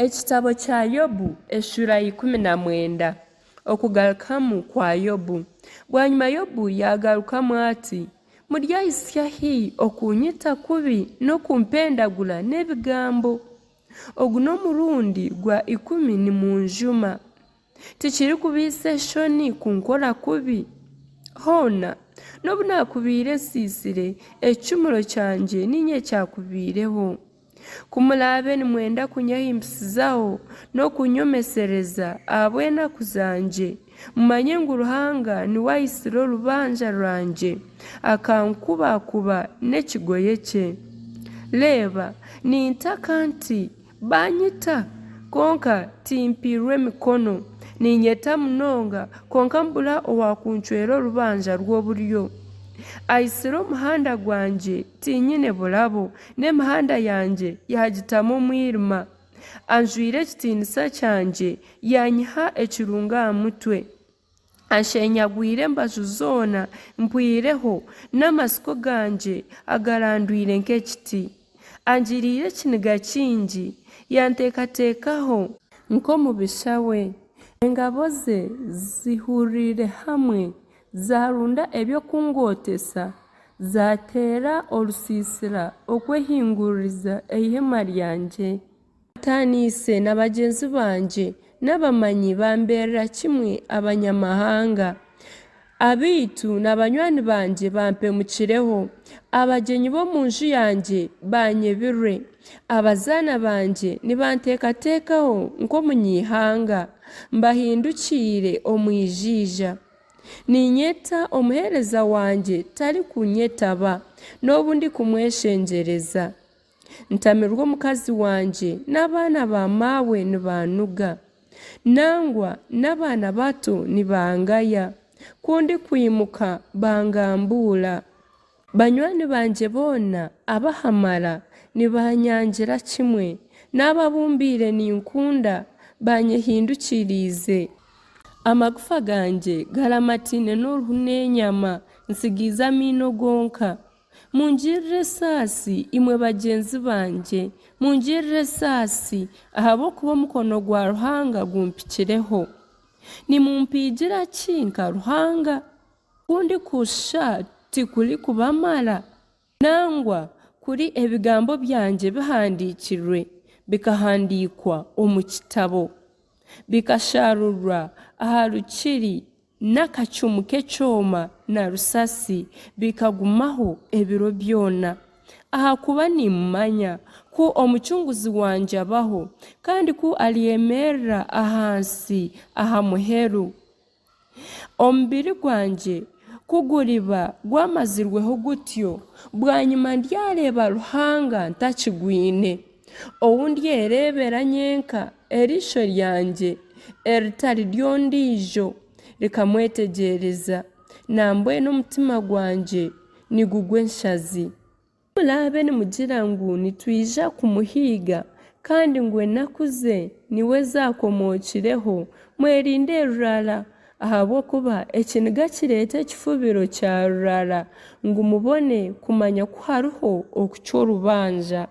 Ekitabo kya Yobu eshuura ya 19. Okugarukamu kwa Yobu. Bwanyima Yobu yaagarukamu ati, Muryahitsya hi okuunyita kubi n'okumpendagura n'ebigambo? Ogu n'omurundi gwa ikumi nimunjuma. Tikirikubaitsa eshoni kunkora kubi? Hoona, n'obu naakubaire nsiisire, ekicumuro kyangye niinye kyakubaireho. Ku muraabe nimwenda kunyehimbisizaho n'okunyomesereza ahabw'enaku zangye, mumanye ngu Ruhanga niwe aitsire orubanja rwangye, akankubakuba n'ekigoye kye. Reeba, nintaka nti, Baanyita, kwonka timpairwe mikono, niinyeta munonga, kwonka mbura owaakuncwera orubanja rw'oburyo. Aitsire omuhanda gwangye, tiinyine burabo, n'emihanda yangye yaagitamu omwirima. Anjwire ekitiinisa kyangye, yaanyiha ekirunga aha mutwe. Anshenyagwire embaju zoona, mpwireho, n'amatsiko gangye agarandwire nk'ekiti. Angiriire ekiniga kingi, yanteekateekaho nk'omubisha we. Engabo ze zihuriire hamwe, zaarunda eby'okungootesa, zaateera orusiisira okwehinguririza eihema ryangye. Ntaaniise na bagyenzi bangye, n'abamanyi bambeerera kimwe abanyamahanga. Abaitu na banywani bangye bampemukireho, abagyenyi b'omu nju yangye baanyebirwe. Abazaana bangye nibanteekateekaho nk'omunyaihanga, mbahindukiire omwijaija. Niinyeta omuheereza wangye tarikunyetaba, n'obu ndikumweshengyereza. Ntamirwe omukazi wangye n'abaana ba maawe nibaanuga. Nangwa n'abaana bato nibangaya. Ku ndikwimuka bangambuura. Banywani bangye boona ab'aha mara nibaanyangira kimwe, n'abo abu mbaire ninkunda baanyehindukiriize. Amagufa gangye garamataine n'oruhu n'enyama, ntsigaize amaino gonka. Mungirire esaasi, imwe bagyenzi bangye, mungirire esaasi, ahabw'okuba omukono gwa Ruhanga gumpikireho. Nimumpiigira ki nka Ruhanga? Ku ndikushusha tikurikubamara? Nangwa kuri ebigambo byangye bihandiikirwe, bikahandiikwa omu kitabo, bikasharurwa aha rukiri n'akacumu k'ekyoma na rusasi bikagumaho ebiro byona. Ahakuba nimmanya ku Omucunguzi wangye abaho, kandi ku aryemerera aha nsi aha muheru. Omubiri gwangye ku guriba gwamazirweho gutyo, bwanyima ndyareeba Ruhanga ntakigwine, ou ndyereebera nyenka eriisho ryangye eritari ry'ondiijo rikamwetegyereza, nambwenu omutima gwangye nigugwa enshazi. Ku muraabe nimugira ngu nitwija kumuhiiga, kandi ngu enaku ze niwe zaakomookireho, mwerinde rurara, ahabw'okuba ekiniga kireeta ekifubiro kya rurara, ngu mubone kumanya ku hariho okucwa orubanja.